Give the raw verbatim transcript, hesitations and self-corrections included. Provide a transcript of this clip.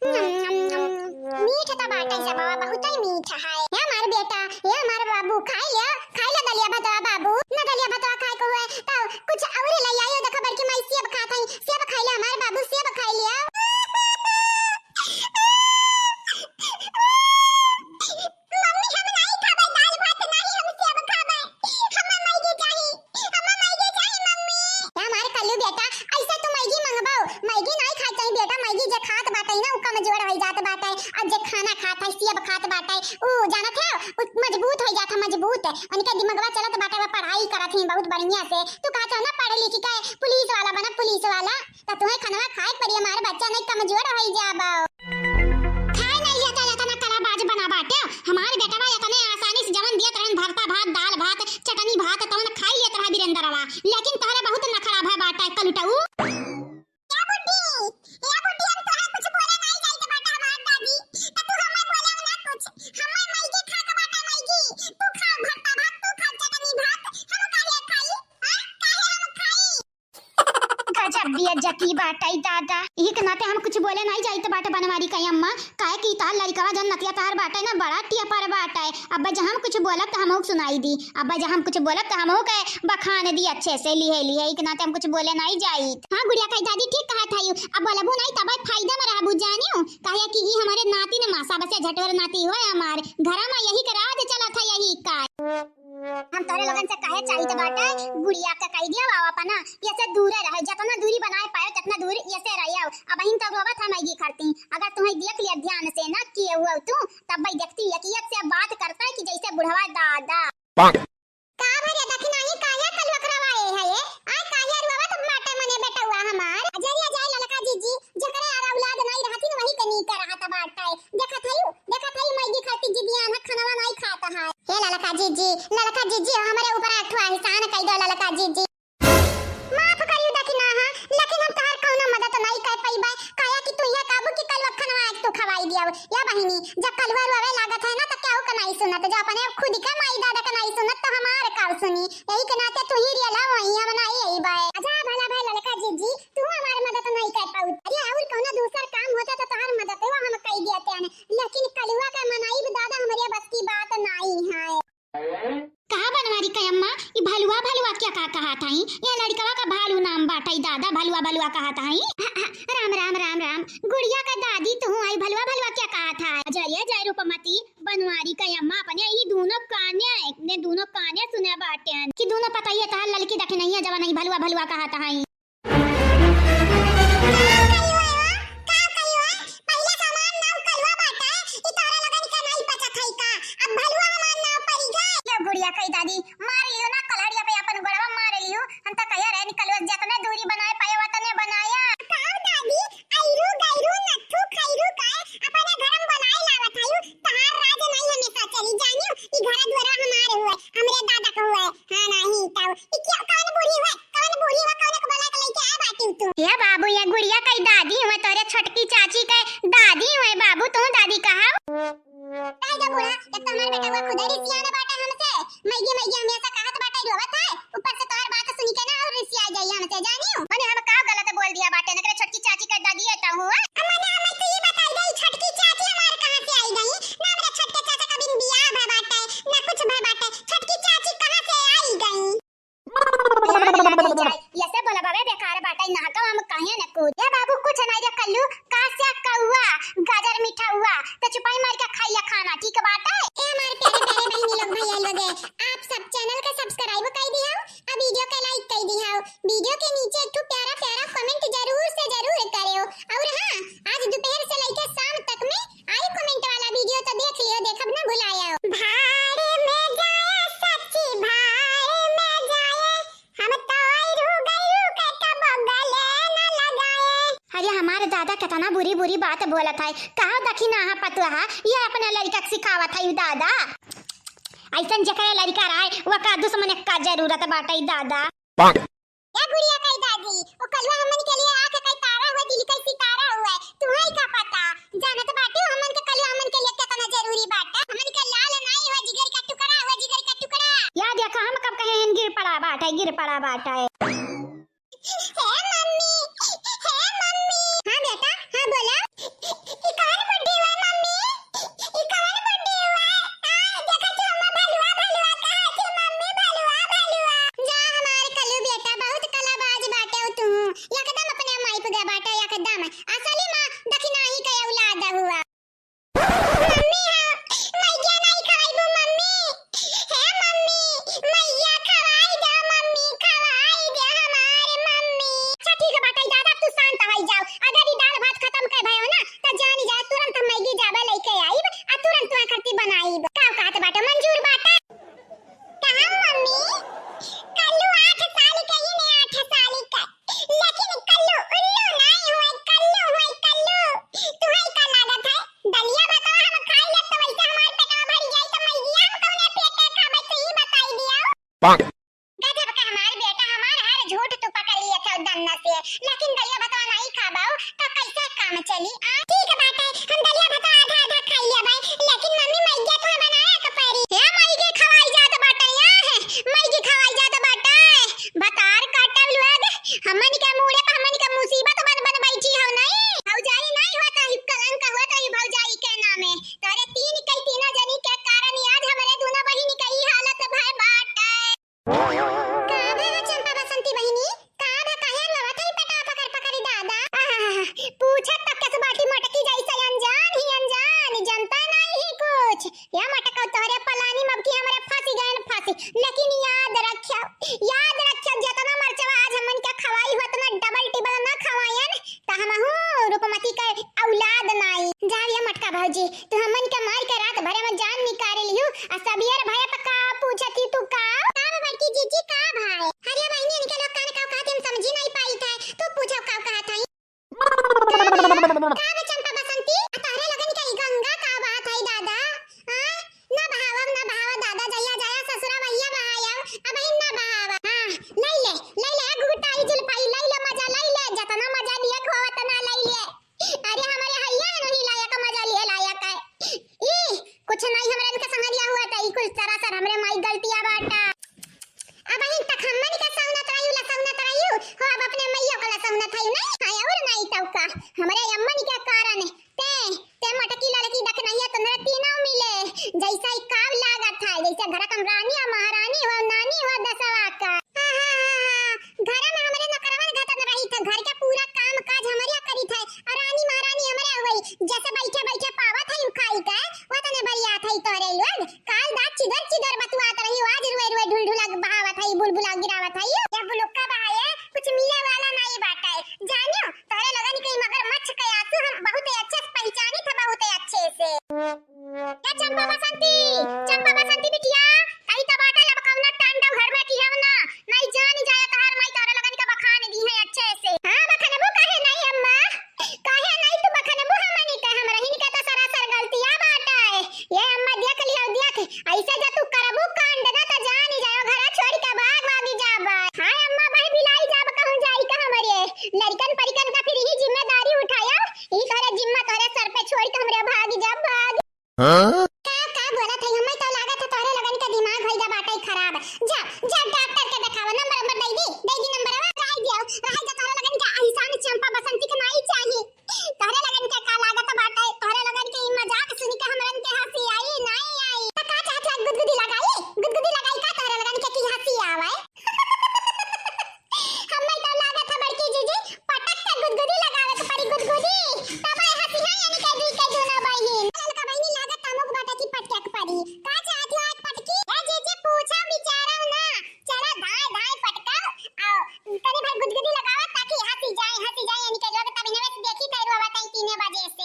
नम, नम, नम। मीठ त बाटे सबवा, बहुतै मीठ है। ए हमार बेटा, ए हमार बाबू, खाइ ल्या, खाइ ल्या दलिया भतवा बाबू। ना दलिया भतवा खाए को हुए, त कुछ और लइ आयो। देखा बड़की माई सेब खात है, सेब खाइ ल्या हमार बाबू, सेब खाइ ल्या। मम्मी, हम नाहीं खाबे दाल भात, नाहीं हम सेब खाबे। हमें मैगी चाही, हमें मैगी चाही मम्मी। ए हमार कल्लू बेटा, अइसे तू मैगी मंगबो? मैगी नाहीं खाए चाही बेटा, मैगी जे खात बाटे ना, उ कमजोर होइ जात बाटे, अउर जे खाना खात है, सेब खात बाटे, उ जानत है, उ मजबूत होइ जात है, मजबूत। उनके दिमगवा चलत बाटे, वो पढ़ाई करत ही बहुत बढ़िया से। तू कहत हो ना पढ़ लिख के पुलिस वाला बना, पुलिस वाला। त तुहे खनवा खाए के पड़ी, हमार बच्चा नहीं कमजोर होई जाबो। खाए नहीं लेता, एतना कलाबाज बना बाटे। हमार बेटवा एतने आसानी से जवन दियत रहन भरता भात, दाल भात, चटनी भात, तवन खाई लेत रहा वीरेंद्रवा। लेकिन तोहरे बहुत नखरा भय बाटे, कलुटऊ। ए बुड्ढी, ए बुड्ढी, हम तोहरा कुछ बोले नहीं जाइत बाटे हमार दादी। त तू हमें बोले ना कुछ। हमें मैगी खा के बाटे मैगी। तू खा भरता भात, तू खा चटनी भात, हम काहे खाई? हाँ? काहे हम खाई? गजब बेइज्जती बाटै दादा। इही के नाते हम कुछ बोले नाहीं जाइत बाटे बनवारी कई अम्मा, काहे कि तहार लड़िकवा जौन नतिया तहार बाटै ना, बड़ा टियपर बाटै। अब्बै जे हम कुछ बोलब त हमहू के सुनाई दी, अब्बै जे हम कुछ बोलब त हमहू के बखान दी अच्छे से, लिहे लिहे। इही के नाते हम कुछ बोले नाहीं जाइत। हाँ गुड़िया कई दादी ठीक कहत हयू, अब बोलबू नाहीं तबै फायदा में रहबू जानियो, काहे कि ई हमरे नाती न मासा बसे झटवर नाती होय हमार, घरा में यही के राज चलत है यही का। हम तोहरे लोगन से कहे चाहित बाटे, गुड़िया के कहि दिया बाबा पना, ये से दूरे रहे, जतना दूरी बनाए पाए, ततना दूर ये से रहे। अब बहिन तो रोवत है मैगी खरती, अगर तुम्हें देख लिया ध्यान से ना किए हुए तू, तब भाई देखती एक एक से बात करता है कि जैसे बुढ़वा दादा। का भरे दखिनाही काहे कलवा करवाए है ये? आय काहे रोवत बाटे मने बेटवा हमार? अजरिया जाए ललका जीजी, जकरे यार औलाद नाई रहतिन वही के नीक रहत बाटे। देखत हयू, देखत हयू मैगी खरती जिदियान है, खनवा नाई खात है। हे ललका जीजी, ललका जीजी, हमरे ऊपर एक ठो एहसान कई दो ललका जीजी। माफ करियो दखिनाहा, लेकिन हम तोहार कौनो मदद नाई कर पइबे, काहे कि तू यह कहबू कि कलवा खनवा एक तू खवाई दियाऊ। या बहिनी, जब कलवा रोवे लागत है ना, त केहू के नाई सुनत, जो अपने खुद के माई दादा के नाई सुनत, त हमार का सुनी? यही के नाते तू ही रियला वही हम नाई अइबे। अच्छा भला भाई ललका जीजी, तू हमार मदद नाई कर पाऊ। अरे और कौनो दूसर काम होता त तोहार मदद वो हम कई देते हैं, लेकिन कलवा के मनाई दादा हमरे बस की बात नाई है। कहा बनवारी कई अम्मा, ई भलुआ भलुआ क्या का कहा था ही? ये लड़िकवा का भालू नाम बाटै दादा, भलुआ भलुआ कहा था ही। राम राम राम राम, गुड़िया का दादी तू आई, भलुआ भलुआ क्या कहा था? अजरिया जाए रूपमती, बनवारी कई अम्मा अपने ई दूनो काने, ने दूनो काने सुने बाटे कि दूनो पता ही है तहार ललकी दखिनहिया जवन ई भलुआ भलुआ कहा था ही। का कहियो है वो? का कहियो है? पहिले से हमार नाव कलवा बाटे, ई तोहरे लोगन के नाई पचत है का? अब भलुआ हमार नाव पड़ी गए। यो गुड़िया कई दादी, मार लियो ना कलहड़िया पे अपन गोड़वा मार लियो। हम त कहिया रहे निकलवा जतने दूरी बनाए पाए वतने बनाया। का दादी, आइरू गइरू नत्थू खइरू का अपने घर में बनाए लावत हयू, तहार राज नाई हमेशा चली जानियो, ई घर द्वारा हमार हुए, हमरे दादा के हुए। हाँ, नाहीं तउ। ई क्या, कौन बूढ़ी हुए? कौन बूढ़ी हुए? कौन के बोला के लेके आए बाटी तू? ए बाबू, ये गुड़िया कई दादी हुए, तोरे छोटकी चाची के दादी हुए बाबू, तू दादी कहा? कहे जा बूढ़ा, एक तो हमार बेटा हुआ खुदे रिसियाना बाटा हमसे, मैगी मैगी हमेशा कहत बाटा रोवत है, ऊपर से तोहर बात सुनी के ना और रिसिया जाई हमसे, जानियो? मने हम का गलत बोल दिया बाटे, नकरे छोटकी चाची के दादी है तहु, हैं? अम्मा ने हमें तो ये बताई गई, छोटकी चाची हमार कहाँ से आई गई? ना मेरा छोटका चाचा का बिन बियाह भा बाटे, ना कुछ भा बाटे, छोटकी चाची कहाँ से आई गई? ये से बोला बाबे बेकार बाटे, ना का हम कहे न कूद। ए बाबू, कुछ नहीं रे कल्लू, का से कौआ, गाजर मीठा हुआ, तो चुपाई मार के खाइया खाना, ठीक बाटे? ए हमार प्यारे प्यारे बहनी लोग, भैया लोग, आप सब channel के subscribe कर दिया, आ video के like कर दिया, video के नीचे एक ठो प्यारा प्यारा comment जरूर से जरूर करियो। और हाँ, आज दोपहर से लेके शाम तक में आई comment वाला video तो देख लियो, देखब ना भुलाया। भाड़ में जाए सच्ची, भाड़ में जाए, हम तो आइरू गइरू के कबो गले न लगाए। अरे हमार दादा कितना बुरी बुरी बात बोलत है, कहा दखिनाहा पतुहा, ये अपने लड़का के सिखावत है दादा। ऐसन जेकरे लड़का रहे, वका दुश्मन का जरूरत बाटे दादा। ए गुड़िया कई दादी, वो कलवा हमन के लिए आँख कई तारा हुआ, दिल कई सितारा हुआ, तुम्हें का पता? जानत बाटी हमन के कलवा हमन के लिए कितना जरूरी बाटा। हमन के लाल नाई हुआ, जिगर का टुकड़ा हुआ, जिगर का टुकड़ा। या देखा, हम कब कहे हैं गिर पड़ा बाटा, गिर पड़ा बाटा। हे मम्मी, हे मम्मी। हाँ बेटा, हाँ बोला। ई ना, त जानी जा, तुरंत हम मैगी जाबे लइके आइब, आ तुरंत तुहा खरती बनाइब। का कहत बाटे, मंजूर बाटे? कहा मम्मी, कल्लू आठ साल के ही ने, आठ साल के, लेकिन कल्लू उल्लू नाई हुए, कल्लू हुए, कल्लू। तुहई का लागत है, दलिया भातवा हम खाई लेब त वैसे हमार पेटवा भर जाई, त मैगिया हम कौने पेटे खाबे, तू ही बताई दिया। गजब का हमार बेटा, हमार हर झूठ तू पकड़ लिए थे दन्ना से, लेकिन दलिया भातवा नहीं खाबो तो कैसे काम चली? आ, ठीक बाटे, हम दलिया भातवा आधा आधा खाई लेबै, लेकिन मम्मी मैगिया तो बनाए के पड़ी। हे मैगी खवाई जात बाटे, या है मैगी खवाई जात बाटे। भतार काटब लोग, हमन के मूड़े पे हमन के मुसीबत बन बन बैठी हो नहीं। भौजाई नहीं होत ही कलंक होत ही भौजाई के नामे। तोरे तीन के तीनों जनी के कारण आज हमरे दोनों बहिनी के ई हालत भय बाटे। का भवा चंपा बसंती बहिनी? का भा काहे रोवत हई पेटवा पकड़ पकड़ दादा? आहा, पूछत तक केस बाटी मटकी जैसे अनजान ही अनजान, जनता नहीं ही कुछ। या मटकौ तोहरे पलानी में अब की हमरे फंसी गए फंसी। लेकिन याद रखियो, याद रखियो, जितना मरचवा आज हमन के खवाई हो, उतना डबल टिबल ना खवायन, त हमहू रूपमती के औलाद नाई। जाओ ये मटका भौजी, तू हमन के मार के रात भरे में जान निकाल लिहू, आ सबियर भय पे का पूछती तू का? का बा बड़की जीजी, का भाई? अरे बहिनी, इनके लोग कान का कहत हम समझी नहीं पाई थे, तू पूछो का कहत हई? का बा चंपा बसंती, आ तोहरे लगन के ई गंगा का बात है दादा? हाँ? ना बहावब, ना बहावा दादा, जइया जाया ससुरा वहिया बहायब, अबहिन ना बहावा। हाँ, लई ले, लई ले, घुघुटाई जुलफाई, लई ले मजा, लई ले, जतना मजा लिए खोवा तना लई ले। अरे हमरे हइया है नहीं लायक, मजा लिए लायक है। ई, कुछ नहीं हमरे इनके संगरिया हुआ त ई कुल सरासर हमरे माई गलतिया बाटा। अबहिन तक हमन के सौनत रहियो, लसौनत रहियो, हो अब अपने मइयो के लसौनत है नहीं, हाँ और नहीं तब का, हमरे अम्मन के कारण ते, ते मटकी लड़की देख नहीं है, तुम्हरे तीनों मिले, जैसा ही काव लागत है, जैसे घर कम रानी और महारानी हो, नानी हो दसवा का। आहा, घर में हमरे नौकरवन घटन रही थे, घर के पूरा काम काज हमरे करी थे, और रानी महारानी हमरे हुई, जैसे बैठे बैठे पावत है खाई के, वो तने बरियात है तोरे लोग। काल दाँत चिदर चिदर बतुआत रही, आज रुए रुए ढुलढुला बहावत है, बुलबुला गिरावत है। ये बुलुक्का बहाए, कुछ मिले वाला नहीं बाटे। जानियो, तोरे लोगन के मगरमच्छ के आंसू हम बहुत ही अच्छे से पहचानी थे, बहुत ही अच्छे से। ए चंपा बसंती, चंपा बसंती बिटिया, कई तो बाटे अब कौनो टांडव घर में किहव ना, नहीं जान जाए तोहार माई तोरे लोगन के बखान दी है अच्छे से। हाँ, बखनबू काहे नहीं अम्मा? काहे नहीं तू बखनबू हमनी के? हमरहिन के तो सरासर गलतिया बाटे। ये अम्मा देख लियो, देख, ऐसे जो तू करबू कांड ना तो जानी जाओ, घरा छोड़ के भाग भागी जाबा। हाँ अम्मा, भाई बिलाई जाब कहूँ जाई का हमरे? लड़कन परिकन का फिर ही जिम्मेदारी उठाया, ई तोरे जिम्मा तोरे सर पे छोड़ के हमरे भागी जाब, भाग। हाँ? का, का बोलत है? हमें तो लागत है तोहरे लोगन के दिमाग होई गा बाटे खराब। जा, जा डॉक्टर के देखावा, नंबर, नंबर दे दी, दे दी नंबरवा, रह दियो, रह जा, तोहरे लोगन के अहिसान चंपा बसंती के नाई चाही। तोहरे लोगन के का लागत बाटे? तोहरे लोगन के ई मजाक सुन के हमरन के हंसी आई, नाई आई। तो का चाहत है, गुदगुदी लगाई? गुदगुदी लगाई का तोहरे लोगन के की हंसी आवे? हमें तो लागत है बड़की जीजी, पटक के गुदगुदी लगावे के पड़ी, गुदगुदी, तबे हंसी है यानी के दी के दोनों बहिन। ललका बहिनी लागत तमुक बाटे की पटके के पड़ी। का चाहत हो आज पटकी? ए जीजी पूछा विचारव ना, चला धाय धाय पटकाओ, आओ, तनी भर गुदगुदी लगावा ताकि हंसी जाए, हंसी जाए यानी के लोग तब इनमें से देखी तैरुआ बताई तीने बजे से।